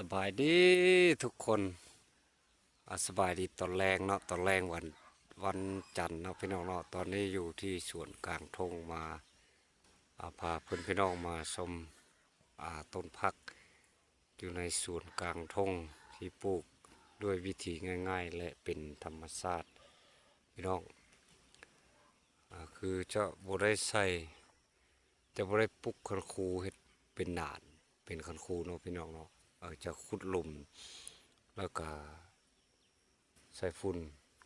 ສະບາຍດີທຸກຄົນ ອາ ສະບາຍດີຕອນແລງເນາະ ຕອນແລງວັນ ວັນຈັນເນາະ ພີ່ນ້ອງເນາະ. ຕອນນີ້ຢູ່ທີ່ສວນກາງທົ່ງ ມາ ອາ ພາເພື່ອນພີ່ນ້ອງມາຊົມ ອາ ຕົ້ນຜັກ ຢູ່ໃນສວນກາງທົ່ງທີ່ປູກດ້ວຍວິທີງ່າຍໆ ແລະ ເປັນທຳມະຊາດ ພີ່ນ້ອງ. ອາ ຄືຈະບໍ່ໄດ້ໃສ່ ຈະບໍ່ໄດ້ປຸກຄັນຄູເຮັດເປັນດານ ເປັນຄັນຄູເນາະ ພີ່ນ້ອງເນາະ. ເອີ ຈະຂຸດຫຼຸມ ແລ້ວກະໃສ່ຝຸ່ນ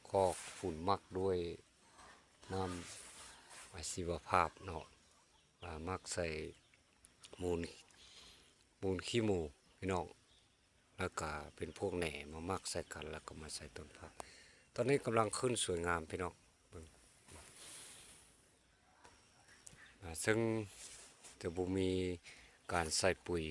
ຄອກ ຝຸ່ນໝັກດ້ວຍນ້ຳອາຊີວະພາບເນາະ. ອາ ໝັກໃສ່ມູນ ມູນຂີ້ໝູ ພີ່ນ້ອງ ແລ້ວກະເປັນພວກແໜມາໝັກໃສ່ກັນ ແລ້ວກໍມາໃສ່ຕົ້ນຜັກ. ຕອນນີ້ກຳລັງຂຶ້ນສວຍງາມ ພີ່ນ້ອງເບິ່ງ ອາ ເຊິ່ງຈະບໍ່ມີການໃສ່ປຸຍ